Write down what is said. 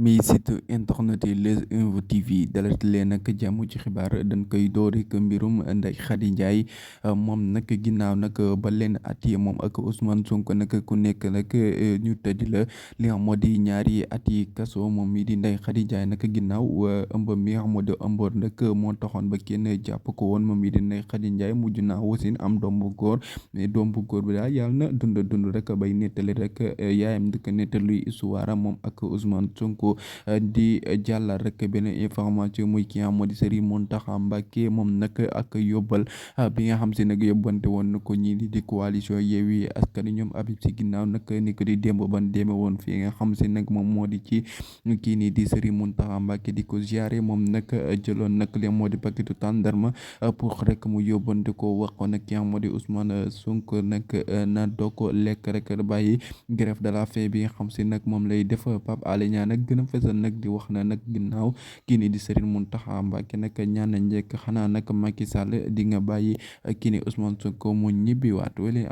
mi site internet yi Les Infos TV dalati leen nag jàmm ci xibaar dañ koy door rek mbirum Ndeye Khady Ndiaye moom nag ginnaaw nag ba leen at yi moom ak Ousmane Sonko nag ku nekk nag ñu tëj la li nga xam moo di ñaari at yi kaso moom mi di Ndeye Khady Ndiaye nag ginnaaw ëmb mi nga xam moo di ëmboon nag moo taxoon ba kenn jàpp ko woon moom mi di Ndeye Khady Ndiaye mujj naa wasin am doom bu góor mais doom bu góor bi daal yàlla na dund rek bay nettali rek yaayam dëkk nettali histoire moom ak Ousmane Sonko di jàllal rek benn information muy ki nga xam moo di Serigne Mountakha Mbacké moom nag ak yóbbal bi nga xam si nag yóbbante woon na ko ñii di coalition Yewwi Askan Wi ñoom Habib si ginnaaw nag ni ko di démb ban demee woon fii nga xam si nag moom moo di ci kii nii di Serigne Mountakha Mbacké di ko ziare moom nag jëloon nag li moo di paquetu tàndarma pour rek mu yóbbante ko wax ko nag ki nga xam moo di Ousmane Sonko nag na doo ko lekk rek bàyyi grève de la faim bi nga xam si nag moom lay def Pape Alé Niang nag gën a fesal nag di wax na nag ginnaaw kii ni di Serigne Mountakha Mbacké nag ñaan na njëkk xanaa nag Macky Sall di nga bàyyi kii ni Ousmane Sonko mu ñibbiwaat wala